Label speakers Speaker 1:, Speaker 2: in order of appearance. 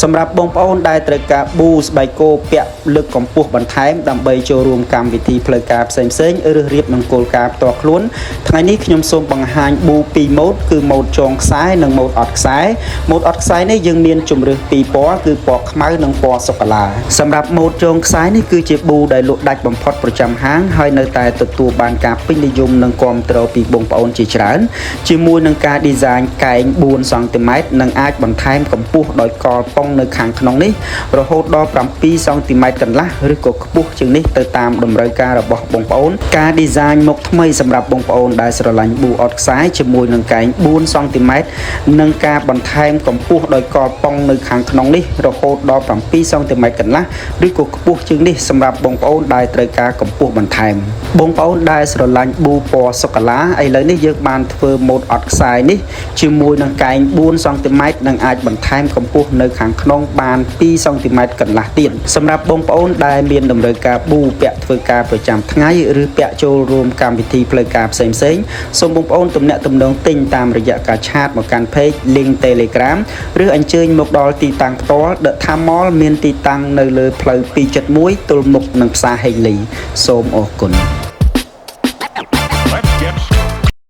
Speaker 1: សម្រាប់បងប្អូនដែលត្រូវការប៊ូស្បែកគោពាក់លើកកម្ពស់បន្ថែមដើម្បីចូលរួមកម្មវិធីផ្លូវការផ្សេងៗឬរៀបមង្គលការផ្ទាល់ខ្លួនថ្ងៃនេះខ្ញុំសូមបង្ហាញប៊ូពីរម៉ូដគឺម៉ូដចងខ្សែនិងម៉ូដអត់ខ្សែម៉ូដអត់ខ្សែនេះយើងមានជម្រើសពីរពណ៌គឺពណ៌ខ្មៅនិងពណ៌សូកូឡាសម្រាប់ម៉ូដចងខ្សែនេះគឺជាប៊ូដែលលក់ដាច់បំផុតប្រចាំហាងហើយនៅតែទទួលបានការពេញនិយមនិងគាំទ្រពីបងប្អូនជាច្រើនជាមួយនឹងការ design កែង4សង់ទីម៉ែត្រនិងអាចបន្ថែមកម្ពស់ដោយកលប៉ុងនៅខាងក្នុងនេះរហូតដល់7សង់ទីម៉ែត្រកន្លះឬក៏ខ្ពស់ជាងនេះទៅតាមតម្រូវការរបស់បងប្អូនការ design មុខថ្មីសម្រាប់បងប្អូនដែលស្រឡាញ់ប៊ូអត់ខ្សែជាមួយនឹងកែង4សង់ទីម៉ែត្រនិងការបន្ថែមកម្ពស់ដោយកលប៉ុងនៅខាងក្នុងនេះរហូតដល់7សង់ទីម៉ែត្រកន្លះឬក៏ខ្ពស់ជាងនេះសម្រាប់បងប្អូនដែលត្រូវការកម្ពស់បន្ថែមបងប្អូនដែលស្រឡាញ់ប៊ូពណ៌សូកូឡាឥឡូវនេះយើងបានធ្វើម៉ូដអត់ខ្សែនេះជាមួយនឹងកែង4សង់ទីម៉ែត្រនិងអាចបន្ថែមកម្ពស់នៅខាងក្នុងបាន2សង់ទីម៉ែត្រកន្លះទៀតសម្រាប់បងប្អូនដែលមានតម្រូវការប៊ូពាក់ធ្វើការប្រចាំថ្ងៃឬពាក់ចូលរួមកម្មវិធីផ្លូវការផ្សេងៗសូមបងប្អូនទំនាក់ទំនងទិញតាមរយៈការ chat មកកាន់ page link Telegram ឬអញ្ជើញមកដល់ទីតាំងផ្ទាល់ The Tham Mall មានទីតាំងនៅលើផ្លូវ271ទល់មុខនឹងផ្សារហេងលីសូមអរគុណ។